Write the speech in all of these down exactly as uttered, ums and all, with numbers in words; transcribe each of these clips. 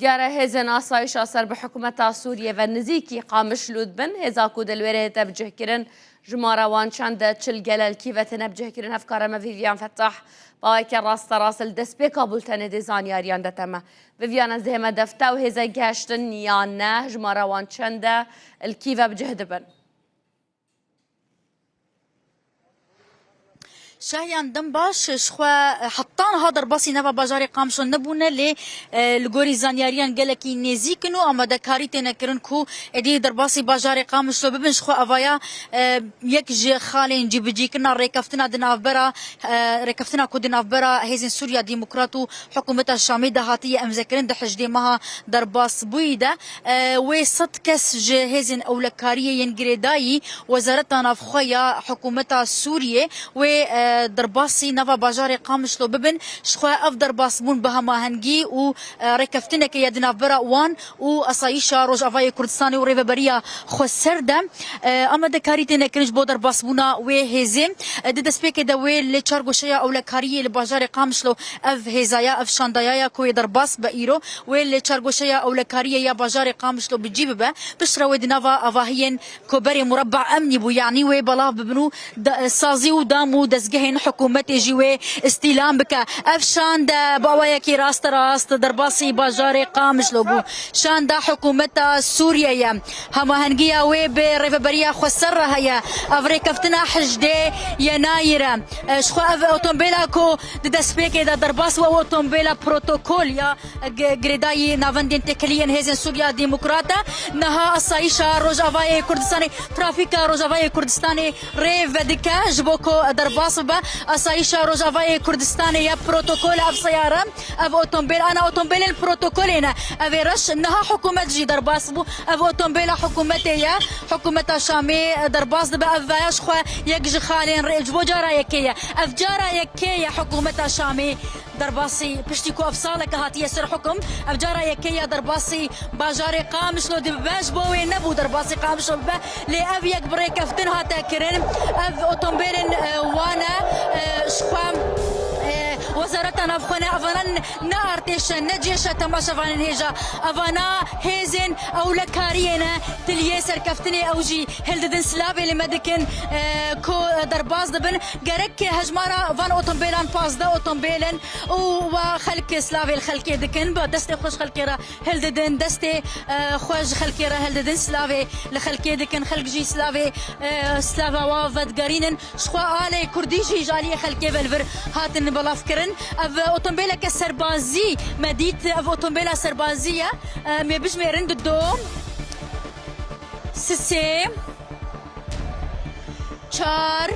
Diyar e hêzên asayîşa ser bi hikûmeta Sûriyê ve nizîkî Qamişlo dibin. Hêza ku di li wê rê hate bicihkirin, jimara wan çend e? Çi li gel li kî ve têne bicihkirin? Hevkara me Vîvîyan Fetah bi awayeke rasterast li destpêka bultenê dê zanyariyan dete me. Vîvîyan, ez dihême defte û hêze gehiştin yan ne? Jimara wan çend e? Li kî ve bicih dibin? Şahiyan, dem baş, ji xwe heta niha derbasî nava bajarê Qamişlo nebûne, lê, e, li gorî zanyariyan gelekî nêzîk in û amadekarî têne kirin ku êdî derbasî bajarê Qamişlo bibin. Ji xwe evaya, e, yek ji xalên cîbicîkirina rêkeftina di navbera, e, rêkeftina ku di navbera Hêzên Sûriya Demokrat û Hikûmeta Şamê de hatiye îmzekirin di hejdê meha derbasbûyî de, e, wê sed kes ji hêzên ewlekariyê yên girêdayî Wezareta Navxwe ya Hikûmeta Sûriyê wê, e, derbasî nava bajarê Qamişlo bibin. Ji xwe ev derbasbûn bi hemahengî û, e, rêkeftineke ye di navbera wan û Asayîşa Rojavayê Kurdistanê û Rêveberiya Xweser de, e, amadekarî têne kirin ji bo derbasbûna wê hêzê. E, di destpêkê de wê li çargoşeya ewlekariyê li bajarê Qamişlo ev hêzaya, ev şandayaya ku wê derbas be îro, wê li çargoşeya ewlekariyê ya bajarê Qamişlo bi cî bibe. Piştre wê di nava avahiyên koberê mureba emnî bû, yanî wê belav bibin û da-, sazî û dam û dezgehên hikûmetê jî wê îstîlam bike. Ev şande bi awayekî rasterast derbasî bajarê Qamişlo bû. Şanda hikûmeta Sûriyê ye. Hemahengiya wê bi Rêveberiya Xweser re heye. Ev rêkeftina hejdê Yenayî re. E, ji xwe ev otombêla ku di destpêkê de derbas bû, ew otombêla protokol ya g-, girêdayî navendên têkilî yên Hêzên Sûriya Demokrat e. Niha Asayîşa Rojavayê Kurdistanê, trafîka Rojavayê Kurdistanê rê vedike ji bo ku derbas bibe. Asayîşa Rojavayê Kurdistanê ya protokol ev seyare, ev otombêl, ana otombêlên protokolê ne. Ev ê reş niha hikûmet jî derbas bû. Ev otombêla hikûmetê ye. Hikûmeta Şamê derbas dibe. Ev veya ji xwe yek ji xalên rê ji bo cara yekê ye. Ev cara yekê ye hikûmeta Şamê derbasî, piştî ku ev saleke hatiye ser hukum, ev cara yekê ye derbasî bajarê Qamişlo dibe. Ji bo wê nebû derbasî Qamişlo bibe, lê ev yek bi rêkeftin hate kirin. Ev otombêlên, e, wan e, e, ji xwe, e, Wezareta Navxwe ne, evana ne artêş e, ne cêş e, temaşevanên hêja. Evana hêzên ewlekariyê ne, tiliyê serkeftinê ew jî hildidin, silavê li me dikin, e, ku derbas dibin. Gerek hejmara van otombêlan pazdeh otombêl in û wa xelk silavê li xelkê dikin. Bi destê xwe ji xelkê re hildidin, destê, e, xwe ji xelkê re hildidin, silavê li xelkê dikin. Xelk jî silavê, e, silava wa vedigerînin. Ji xwe alê kurdî jî ji aliyê xelkê ve li vir hatin belavkirin. Ev otombêleke serbazî me dît, ev otombêla serbazî ye. Em ê bijmêrin: di do, sisê, çar,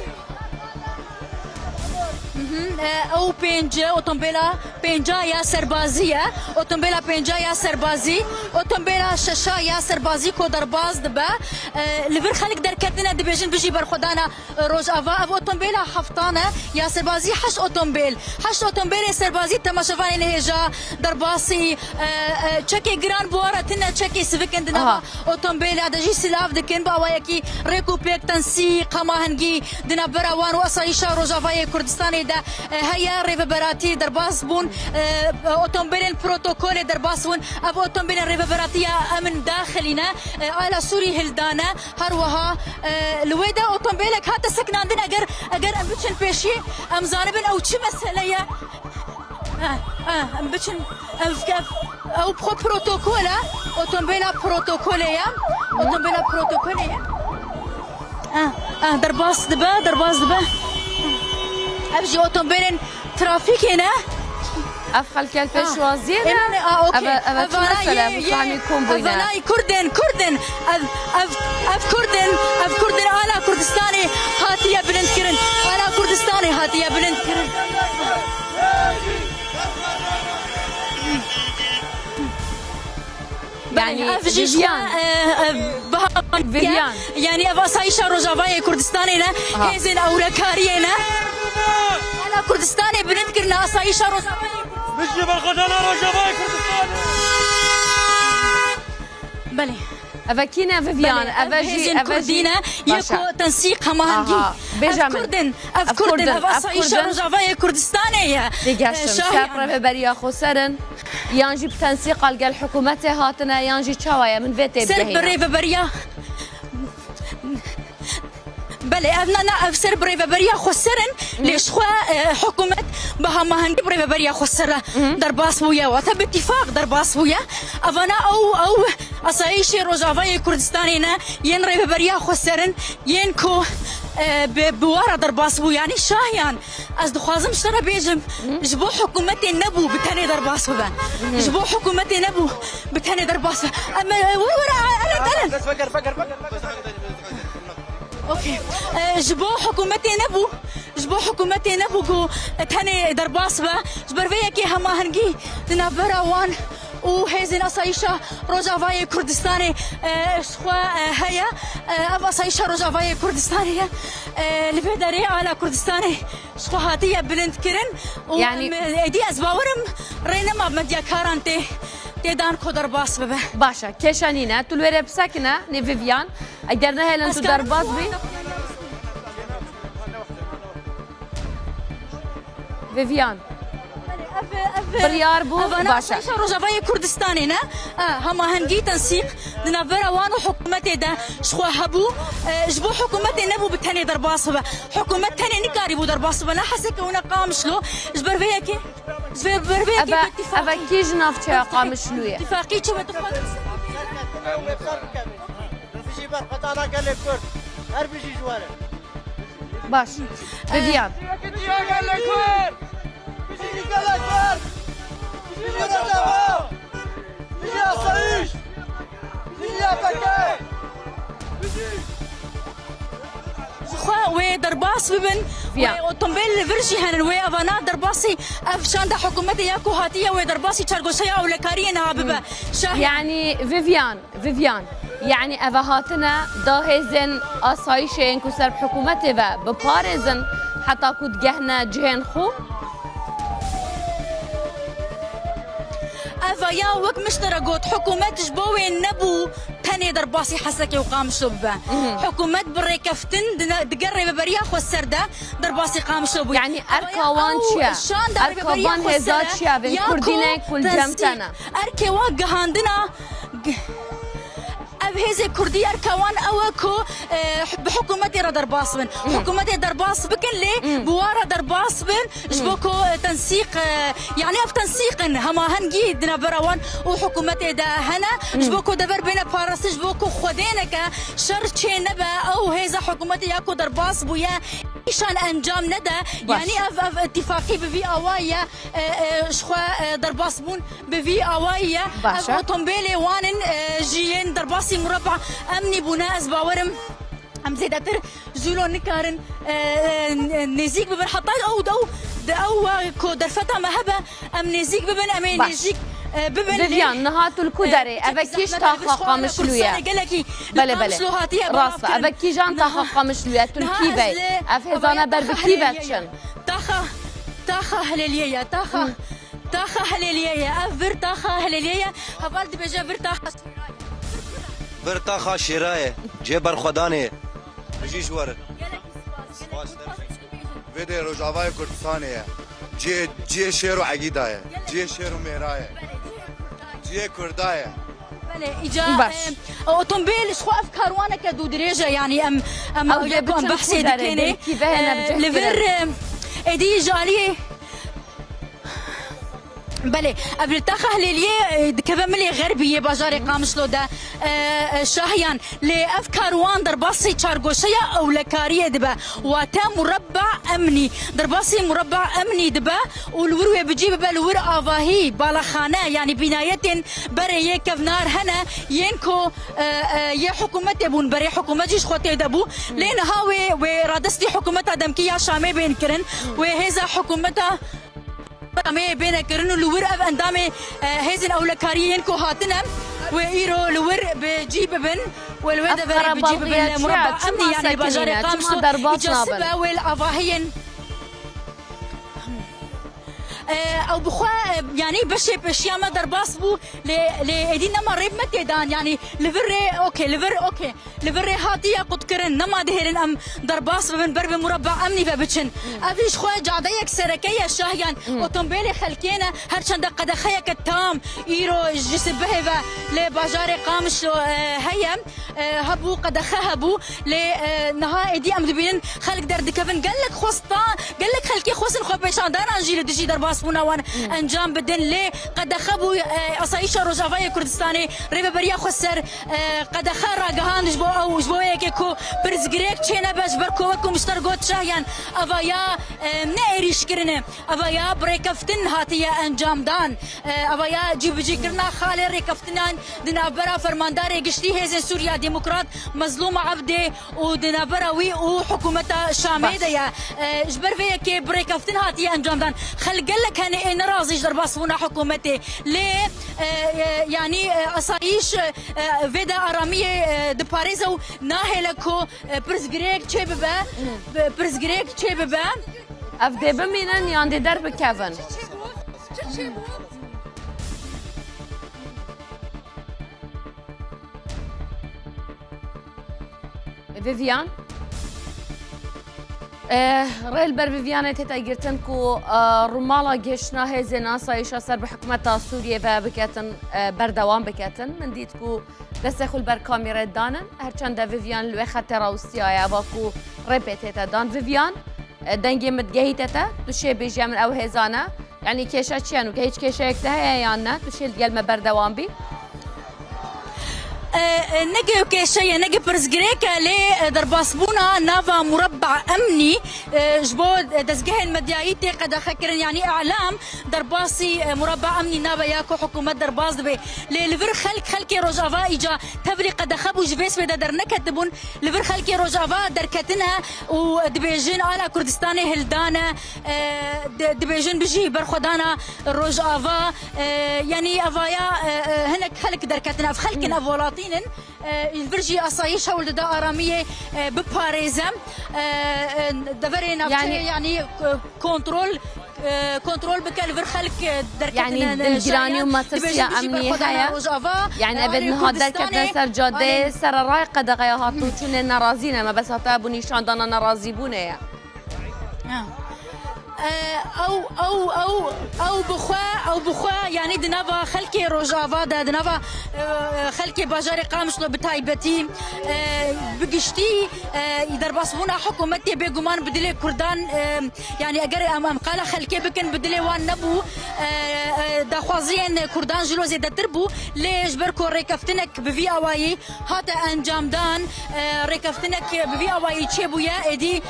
mhm, e, ew pênc, otombêla pênca ya serbazî ye. Otombêla pênca ya serbazî, otombêla şeşa ya serbazî ku derbas dibe. E, li vir xelk derketine, dibêjin bijî berxwedana Rojava. Ev otombêla heftan e ya serbazî, heşt otombêl. Heşt otombêlên serbazî, temaşevanên hêja, derbasî, e, e, çekê giran bi wan re tune, çekê sivik in di nava Aha. otombêla de jî silav dikin. Bi awayekî rêk û pêk, tensîq, hemahengî di navbera wan û Asayîşa Rojavayê Kurdistanê de, e, heye. Rêveberatî derbas bûn, e, otombêlên protokolê derbas bûn. Ev otombêlên rêveberatiya emn daxilî ne, e, ala Sûrî hildane. Her wiha, e, li wê de otombêlek hate sekinandin. Eger, eger em biçin pêşî, em zanibin ew çi mesele ye. Eh, eh, em biçin, ev, ev, ew pro-, protokol e. Otombêla protokolê ye. Otombêla protokolê ye. Eh, eh, derbas dibe, derbas dibe. Ev jî otombêlên trafîkê ne. Ev xelkê li Ah, pêşwaziyê ne? Ê, ne, ah, okey. Ev, ev çi Evana mesele ye, ye, fehmî kom bûyne? Evana Kurdên, Kurdên. Ev, ev, ev Kurdên, ev Kurdên ala Kurdistanê hatiye bilind kirin. Ala Kurdistanê hatiye bilind kirin. Belê, Yani, ev jî Vîvîyan. Ji xwe, e, e, biha Vîvîyan. Yani ev asayîşa Rojavayê Kurdistanê ne, Aha. hêzên ewlekariyê ne. Ala Kurdistanê bilind kirine, asayîşa Rojavayê Kurdistanê. Bijî berxwedana Rojavayê Kurdistanê. Belê. Eve kî ne Vîvîyan? Belê, Eve ev jî, hêzên eve Kurdî jî ne, Baş e. yeko tensîq, hemahengî. Aha. Bêje Ev min. Kurdin, ev Ev Kurdin, Kurdin, ev ev asayîşa Kurdin. Rojavayê Kurdistanê ye. Têgihiştim. E, Şahiyan. Ser rêveberiya xweser in. Yan jî bi tensîqa li gel hikûmetê hatine, yan jî çawa ye? Min vê tê bigehîne. Ser bi rêveberiya Belê, ev na, na, ev ser bi rêveberiya xweser in, lê ji xwe, e, hikûmet bi hemahengî bi rêveberiya xweser re derbas bûye, wate bi îtîfaq derbas bûye. Evana ew, ew asayîşê Rojavayê Kurdistanê ne, yên rêveberiya xweser in, yên ku, e, bi, bi wa re derbas bû. Yanî Şahiyan, ez dixwazim ji te re bêjim, ji bo hikûmetê nebû bi tenê derbas bibe. Ji bo hikûmetê nebû bi tenê derbas bibe. Em, e, were, were, Elen, Elen. Okey. E, ji bo hikûmetê nebû, ji bo hikûmetê nebû ku tenê derbas be. Ji ber vê yekê hemahengî di navbera wan û hêzên asayîşa Rojavayê Kurdistanê, e, ji xwe, e, heye. E, ev asayîşa Rojavayê Kurdistanê ye. E, li vê derê ala Kurdistanê ji xwe hatiye bilindkirin û, yanî, em, êdî ez bawer im rê nema medyakaran tê, tê dan ku derbas bibe. Baş e, kêşe nîne. Tu li wê rê bisekine, nê Vivian. Eger nehêlin tu derbas bî. Vivian. Belê, ev, ev, biryar bû, ev ana baş e. Asayîşa Rojavayê Kurdistanê ne? E, hemahengî, tensîq di navbera wan û hikûmetê de ji xwe hebû. E, ji bo hikûmetê nebû bi tenê derbas bibe. Hikûmet tenê nikarîbû derbas bibe. Ne Heseke û ne Qamişlo. Ji ber vê yekê, ji ber vê yekê bi îtîfaqî. Eve, eve kî ji navçeya Qamişlo ye? Îtîfaqî çi be tu xwe? Bijî berxwedana gelê Kurd. Her bijî ji we re. Baş. Vivian. Bijî gelek Kurd! Bijî gelek Kurd! Bijî Rojava! Bijî asayîş! Bijî Y P G! Ji xwe wê derbas bibin, wê otomobil li vir jî henin, wê evana derbasî ev şanda hikûmetê ya ku hatiye wê derbasî çargoşeya ewlekariyê niha bibe. Şahiyan. Yanî Vivian, Vivian, yanî eve hatine da hêzên asayîşê yên ku ser bi hikûmetê ve biparêzin heta ku digehne cihên xwe? Eva ya wek min ji te re got, hikûmet ji bo wê nebû tenê derbasî Hesekê û Qamişlo bibe. Hikûmet bi rêkeftin di ne-, digel rêveberiya xweser de derbasî Qamişlo bû. Yanî erka wan çi ye? Erka van hêza çi ye? Vên kurdî ne ku li cem te ne. Erkê wan gihandina g-, Ev hêzê kurdî erka wan ew e ku, e, bi hikûmetê re derbas bin. Hikûmetê derbas bikin, lê bi wa re derbas bin, ji bo ku, e, tensîq, e, yanî ev tensîq in, hemahengî di navbera wan û hikûmetê de hene, ji bo ku dever bêne parastin, ji bo ku xwedêneke şer çê nebe, ew hêza hikûmetê ya ku derbas bûye, îşan encam nede. Yanî ev, ev îtîfaqî bi vî awayî ye, e, e, ji xwe, e, derbas bûn. Bi vî awayî ye. Baş e. Ev otombêlê wan in, e, ji yên derbasî mureba emnî bûne. Ez bawer im em zêdetir jûlo nikarin, e, e, nêzîk bibin. Heta ew, ew, de ew wa ku derfeta me hebe, em nêzîk bibin, em ê nêzîk, e, bibin. Vivian, niha tu li ku derê? Eve kî ji taxa Qamişlû ye? Belê, belê. Rast e. Eve kîjan taxa Qamişlû ye? Tu li kî ve? Ev hêzane ber bi kî ve diçin? Taxa, taxa Helêliyê ye. Taxa. Taxa Helêliyê ye. Ev vir taxa Helêliyê ye. Heval dibêje vir taxa Şêra ye. Vir taxa Şêra ye. Cihê berxwedanê ye. Bijî ji we re. Gelekî spas. Spas. Vê de Rojavayê Kurdistanê ye. Cihê, cihê şêr û egîda ye. Cihê şêr û mêra ye. Cihê kurda ye. Belê, îca, baş. E, otombêl ji xwe ev karwaneke dûdirêj e, yanî em, em ew ya ku em behsê dikin ê, e, li vir, e, êdî ji aliyê Belê, ev li taxa Hilêliyê, e, dikeve milê xerbî yê bajarê Qamişlo de, e, e, Şahiyan. Lê ev karwan derbasî çargoşeya ewlekariyê dibe. Wate mureba emnî. Derbasî mureba emnî dibe û li wir wê bi cî bibe, li wir avahî, balaxane, yanî bînayetên berê yê kevnar hene, yên ku, e, e, yê hikûmetê bûn, berê hikûmet jî ji xwe tê de bû. Lê niha wê, wê radestî hikûmeta demkî ya Şamê bên kirin, wê hêza hikûmeta Em ê bêne kirin û li wir ev endamê, e, hêzên ewlekariyê yên ku hatine, wê îro li wir bi cî bibin, wê li wê deverê bi cî bibin, li mureba emnî, yanî li bajarê Qamişlo îca sibe wê li avahiyên. E, ew bi xwe, e, yanî beşê pêşiya me derbas bû, lê, lê êdî nema rê me tê dan, yanî li vir rê, okey, li vir, okey, li vir rê hatiye qutkirin, nema dihêlin em derbas bibin, ber bi mureba emnî ve biçin. Ev jî ji xwe cadeyek sereke ye, Şahiyan, otomobilê xelkê ne, her çende qedexeyeke tam îro ji sibehê ve li bajarê Qamişlo, e, heye. E, hebû, qedexe hebû, lê, e, niha êdî em dibînin xelk derdikevin. Gelek xwestan, gelek xelkê xwestin xwepêşandanan jî li dijî derbasbûna wan encam bidin, lê qedexe bû, e, Asayîşa Rojavayê Kurdistanê Rêveberiya Xweser, e, qedexe ragihand ji bo ew, ji bo yekê ku pirsgirêk çênebe, ji ber ku wekû min ji te re got Şahiyan, eva ya, e, ne êrîşkirin e, eva ya bi rêkeftin hatiye encamdan. E, eva ya cîbicîkirina xalê rêkeftinan di navbera Fermandarê Giştî Hêzên Sûriya Demokrat Mezlûm Ebdê û di navbera wî û hikûmeta Şamê de ye. E, ji ber vê yekê bi rêkeftin hatiye encamdan. Xelk gelek hene ê nerazî ji derbasbûna hikûmetê. Lê, e, e, yanî, e, asayîş, e, vê de aramiyê, e, diparêze û nahêle ku, e, pirsgirêk çêbibe, pirsgirêk çêbibe. Ev dê bimînin yan dê derbikevin? Vivian? Eh, rê li ber Vivianê tête girtin ku, eh, rûmala gihiştina hêzên asayîşa ser bi hikûmeta Sûriyê ve biketin, eh, berdewam biketin. Min dît ku destê xwe li ber kamîrê danin. Her çende Vivian li wê xetê rawestiyaye, eva ku rê pê tête dan. Vivian, e, dengê min digehîte te, tu şê bêjî min ew hêzane. Yanî kêşe çi ye nûke? Hîç kêşeyek te heye yan ne? Tu şê li gel me berdewam bî. E, e, neke kêşe ye, neke pirsgirêk e, lê, e, derbasbûna nava mureba emnî, e, ji bo, e, dezgehên medyayî tê qedexe kirin, yanî îlam derbasî, e, mureba emnî nabe ya ku hikûmet derbas dibe. Lê li vir xelk, xelkê Rojava îca tevlî qedexe bû, ji vê sibê de derneketibûn. Li vir xelkê Rojava derketine û dibêjin ala Kurdistanê hildane, e, di-, dibêjin bijî berxwedana Rojava, e, yanî evaya, e, e, hinek xelk derketine, ev xelkin, ev welatînin, e, li vir jî asayîş hewl dide aramiyê, e, biparêze, e, e, deverê navçeyê, yanî, e, kontrol, e, kontrol bike, li vir xelk, e, derketine. Yanî dilgiranî û metirsiya emnî heye. Rojava, yanî, e, ev ê niha derketine ser cadeyê, sererayê qedexeya hatûçûnê nerazî ne, me bes hata bû nîşandana nerazîbûnê ye. Ha. E, ew, ew, ew, ew bi xwe, ew bi xwe, yanî di nava xelkê Rojava de, di nava, e, xelkê bajarê Qamişlo bi taybetî, e, bi giştî, e, derbasbûna hikûmetê bêguman bi dilê Kurdan, e, Yanî eger em, em qala xelkê bikin, bi dilê wan nebû, e, e, daxwaziyên Kurdan jilo zêdetir bû, lê ji ber ku rêkeftinek bi vî awayî hate encamdan, e, rêkeftinek bi vî awayî çêbûye, êdî, e,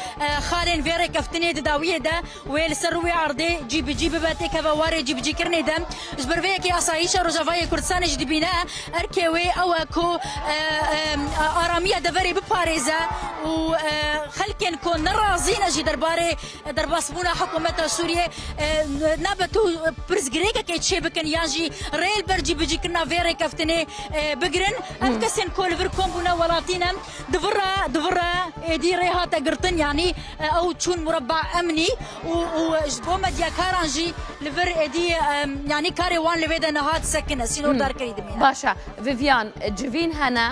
xalên vê rêkeftinê di dawiyê de wê li ser rûyê erdê cî bi cî bibe, têkeve warê cîbicîkirinê de. Ji ber vê yekê Asayîşa Rojavayê Kurdistanê jî dibîne erkê wê ew e ku, e, e, aramiya deverê biparêze û, e, xelkên ku nerazî ne jî derbarê derbasbûna hikûmeta Sûriyê, e, nabe tu pirsgirêkekê çê bikin yan jî rê li ber cîbicîkirina vê rêkeftinê, e, bigirin. Ev kesên ku li vir kom bûne welatî ne, di vir re, di vir re êdî rê hate girtin, yanî, e, ew çûn mureba emnî û, û ji bo medyakaran jî li vir êdî, e, yanî karê wan li vê de niha disekine, sînordarkirî dimîne. Baş e. Vivian, civîn hene,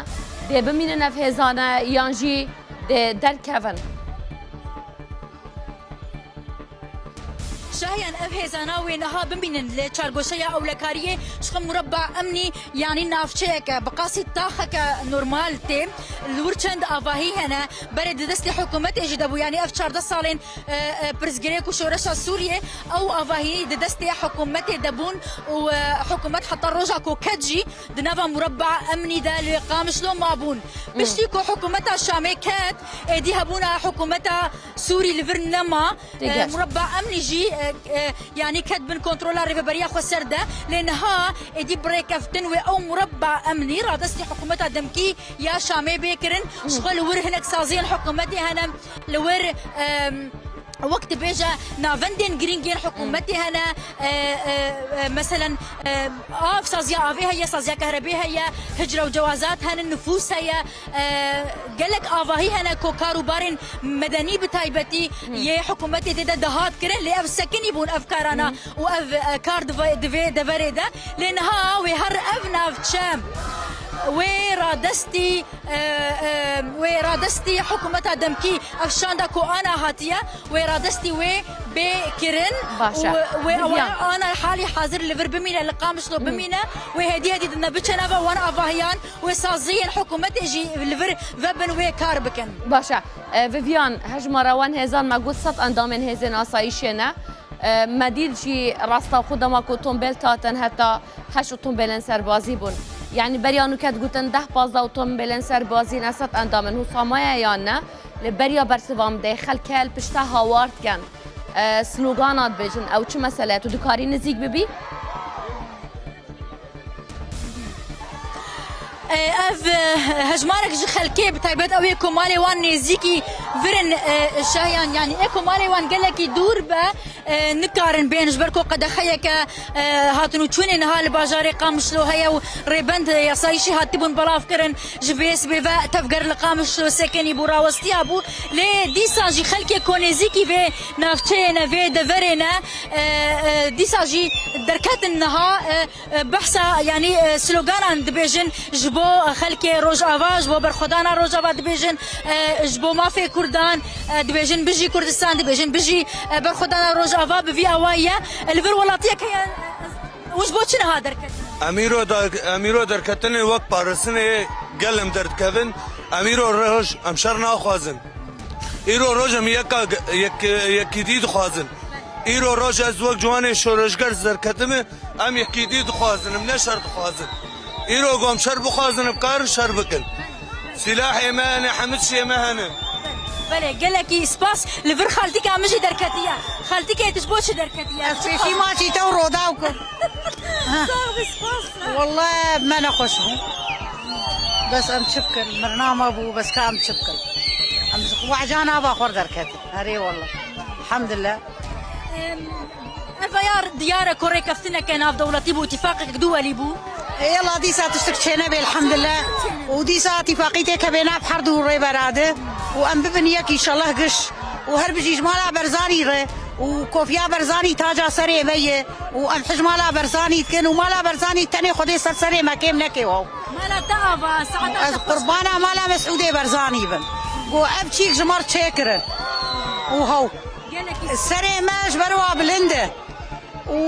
dê bimînin ev hêzane yan jî dê derkevin? Şahiyan, ev hêzana wê niha bimînin li çargoşeya ewlekariyê ji xwe mureba emnî, yanî navçeyeke bi qasî taxeke normal tê. Li wir çend avahî hene, berê di destê hikûmetê jî de bû, yanî ev çardeh salên, e, e, pirsgirêk û şoreşa Sûriyê ew avahî di destê hikûmetê de bûn û, e, hikûmet heta roja ku ket jî di nava mureba emnî de li Qamişlo mabûn. Piştî ku hikûmeta Şamê ket, êdî hebûna hikûmeta Sûrî li vir nema. Tê E, gerçek. Mureba emnî jî, e, e, yanî ket bin kontrola Rêveberiya Xweser de. Lê niha êdî bi rêkeftin wê ew mureba emnî radestî hikûmeta demkî ya Şamê bê kirin. Ji xwe li wir hinek saziyên hikûmetê hene. Li wir, e, Wek dibêje, navendên girîng yên hikûmetê hene, e, e, e, meselen, e, av, saziya avê heye, saziya kehrebê heye, hicre û cewazat hene, nifûs heye, e, gelek avahî hene ku kar û barên medenî bi taybetî yê hikûmetê tê de dihat kirin, lê ev sekinî bûn ev karana û ev, e, kar di vê, di vê deverê de. Lê niha wê her ev navçe wê radestî e, e, wê radestî hikûmeta demkî ev şanda ku ana hatiye, wê radestî wê bê kirin Baş e. û wê Vivian. ewa ana halî hazir li vir bimîne, li Qamişlo bimîne, wê hêdî hêdî dine biçe nava wan avahiyan, wê saziyên hikûmetê jî li vir vebin, wê kar bikin. Baş e. E, Vivian, hejmara wan hêzan me got sed endamên hêzên asayîşê ne. E, me dît jî rastaxwe dema ku tombêl hatin heta heşt tombêlên serbazî bûn. Yanî beriya nûke digotin deh pazdeh tombêlên serbazî ne sed endam in, hûsamaye yan ne? Lê beriya bersiva min de xelk heye li pişta hawar dikin. E, slogana dibêjin, ew çi mesele ye? Tu dikarî nizîk bibî? E, ev, e, hejmarek ji xelkê, bi taybet ew ê ku malê wan nêzîkî vir in, e, şahiyan, yanî ê ku malê wan gelekî dûr be, e, nikarin bên, ji ber ku qedexeyeke, e, hatin û çûnê niha li bajarê Qamişlo heye û rêbend, e, yasayîşî hatibûn belav kirin, ji vê sibê ve tevger li Qamişlo sekinî bû, rawestiya bû. Lê dîsa jî xelkê ku nêzîkî vê navçeyê ne, vê deverê ne, e, e, dîsa jî derketin niha, e, E, behsa, yanî, e, sloganan dibêjin ji bo xelkê Rojava, ji bo berxwedana Rojava dibêjin, e, ji bo mafê Kurdan, e, dibêjin bijî Kurdistan, dibêjin bijî, e, berxwedana Rojava, bi vî awayî ye. E, li vir welatiyek heye, e, hûn ji bo çi niha derketin? Em îro da-, em îro derketinê wek parastinê gel em derdikevin. Em îro roj, em şer naxwazin. Îro roj em yeka, yek, yekîtî dixwazin. Îro roj ez wek ciwanê şoreşger derketime. Em yekîtî dixwazin, em ne şer dixwazin. Îro ku em şer bixwazin, em karin şer bikin. Silahê me hene, hemî tiştê me hene. Belê, gelekî spas. Li vir xaltîka min jî derketiye. Xaltîkê tu ji bo çi derketiye? Ez pêşî maçî te û rodaw kim. Sax be, spas. Welle me nexweş bû. Bes em çi bikin? Mirina me bû, bes ka em çi bikin? Em ji xwe, weca nava xwe derketin. Erê welle. Elhamdulillah. Em, Ev ya diyar e ku rêkeftineke navdewletî bû, îtîfaqek duwelî bû. Ê yela dîsa tiştek çênebê, elhamdulillah. Û dîsa îtîfaqî têkevê nav her du rêbera de. Û em bibin yek înşallah giş. Û her bijî ji mala Berzanî re. Û kofiya Berzanî taca serê me ye. Û em hej mala Berzanî dikin. Û mala Berzanî tenê Xwedê ser serê me kêm neke wow. Mala te ava, saeta Ez te xweş. qurbana mala Mesûdê Berzanî bim. Ku ev çîk ji me re çêkirin. Û hew. Gelekî Serê me ji ber wa bilind e. Û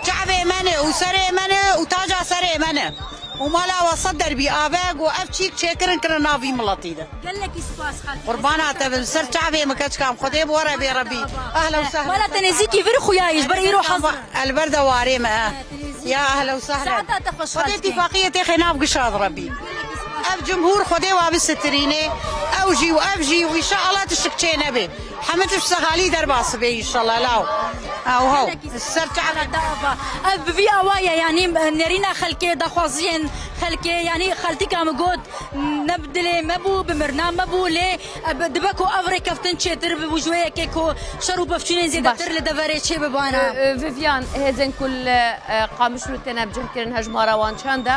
çavê me ne, û serê me ne, û taca serê me ne. Û mala we sed derbî ave, ku ev çîk çêkirin kirin navî miletî de. Gelekî spas xaltî. Qurbana te bin, ser çavê min keçikam, Xwedê bi we re bê Rebî. Ehlen û sehlen. Mala te nêzîkî vir xuya ye, ji ber îro hezir. El ber de warê me, he. Ya ehlen û sehlen. Saeta te xweş Xwedê xaltî. Tîfaqiyê têxê nav gişa Rebî. Ev cumhur Xwedê wa bisitirînê. Ew jî û ev jî û înşallah tiştik çê nebê. Hemî tişt sehalî derbas be înşallah law. Ew haw. Ser çavê. Ev bi vî awa ye, yanî nerîna xelkê, daxwaziyên xelkê, yanî xeltîka min got, ne bi dilê me bû, bi mirina me bû, lê, e, bi, dibe ku ev rêkeftin çêtir bibû ji wê yekê ku şer û pevçûnên zêdetir Baş. li deverê çê bibana. E, e, Vivian, hêzên ku li, e, Qamişlo têne bicihkirin hejmara wan çend e?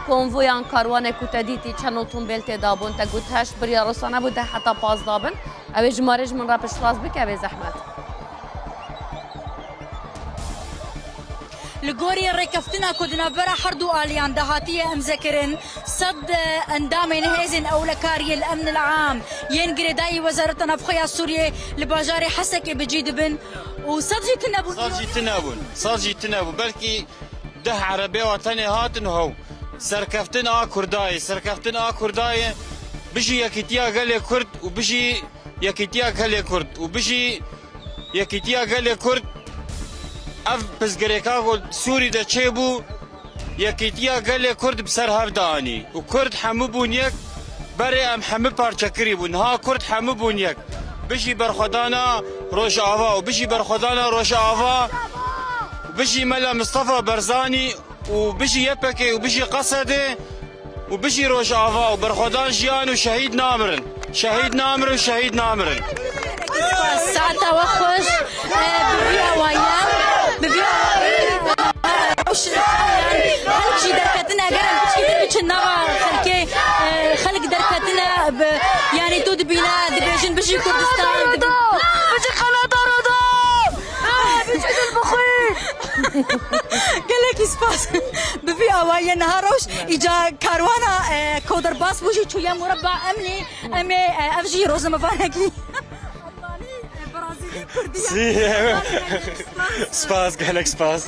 Konvoyan karwanê ku te dîtî çend otomobil tê de bûn, te got heşt, biriya rosane bû deh heta pazdeh bin. Ew ê jimarê ji min re piştrast bike bê zehmet. Li gorî rêkeftina ku di navbera her du aliyan de hatiye îmzekirin, sed endamên hêzên ewlekariyê li emnil am yên girêdayî Wezareta Navxwe ya Sûriyê li bajarê Hesekê bi cî dibin û sed jî tune bûn. Sed jî tune bûn. Sed jî tune bûn. Belkî deh erebê wa tenê hatin hew. Serkeftin a Kurdayê, serkeftin a Kurdayê, bijî yekîtiya gelê Kurd û bijî yekîtiya gelê Kurd û bijî yekîtiya gelê Kurd. Ev pirsgirêka ku Sûrî de çêbû, yekîtiya gelê Kurd bi ser hev de anî û Kurd hemû bûn yek. Berê em hemû parçekirî bûn. Niha Kurd hemû bûn yek. Bijî berxwedana Rojava û bijî berxwedana Rojava. Bijî Mela Mistefa Berzanî û bijî Y P G û bijî Qesedê û bijî Rojava û berxwedan jiyan û şehîd namirin. Şehîd namirin, şehîd namirin. Saeta we xweş. Bi vî awayî, bi vî awayî, rewş, hemî jî derketine, ger em piçkî din biçin nava xelkê, xelk derketine, bi, yanî tu dibîne, dibêjin bijî Kurdistan, dibi- Biçin Qenata Roda! Biçin Dilbixwîn! Gelekî spas. Bi vî awayî niha rewş, îca karwana, e, Koderbas bû jî çûye Mureba Emnî, em ê, e, ev jî rojnamevanekî. Spas, gelek spas.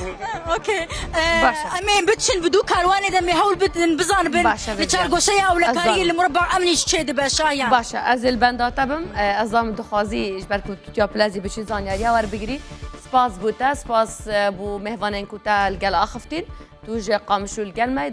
Okey. Ee, Baş e. Em ê biçin bi dû karwanê de em ê hewl bidin, bizanibin. Baş e, li çargoşeya ewlekariyê li Mureba Emnî ji çê dibe, Şayan. Baş e, ez ê li benda te bim. Ee, ez zanim dixwazî ji ber ku tu tiya pilezî biçî zanyariya werbigirî. Spas bo te, spas, e, bo mêvanên ku te li gel axiftîn. Tu ji Qamişlo li gel me.